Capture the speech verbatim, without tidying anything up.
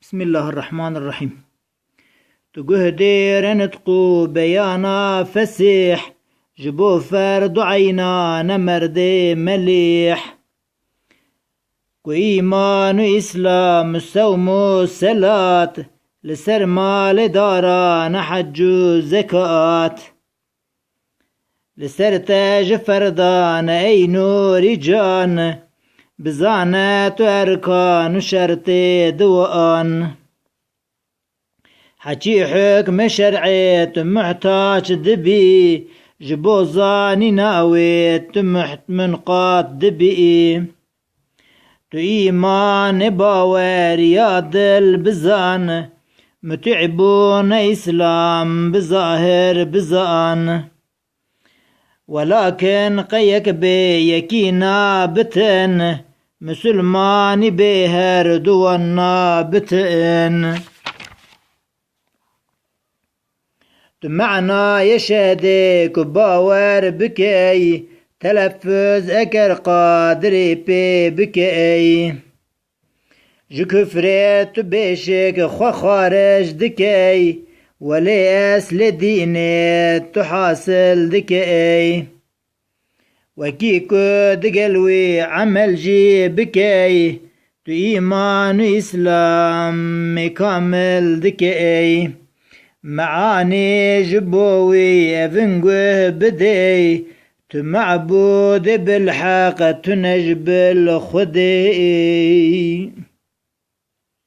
Bismillahirrahmanirrahim. Tu guh dêrin itqû beyana fesîh, ji bo ferdu eyna ne merdê melîh. Ku îman û îslam û sewm û selat, li ser malê dara ne hec û zekat. Li ser te ji ferdan ey nûrî can, bizane tu erkan û şertê diwan. Heçî hukmê şer'ê tu muhtaç dibî, ji bo zanîna wê tu muht-, munqat dibî. Tu îmanê baweriya dil bizan, mutî bûne îslam bi zahir bizan. Welakin qe yek bê yekî nabitin, misilmanî bê her duwan nabitin. Tu manayê şehedê ku bawer bikey, telefuz eker qadirê pê bikey. Ji kufrê tu bêşik xwe xarij dikey, welê eslê dînê tu hasil dikey. Wekî ku digel wî emel jî bikey, tu îman û îslamê kamil dikey. Meanî ji bo wî evin guh bidey, tu mebûdê bilheq, tu ne ji bil Xwedê.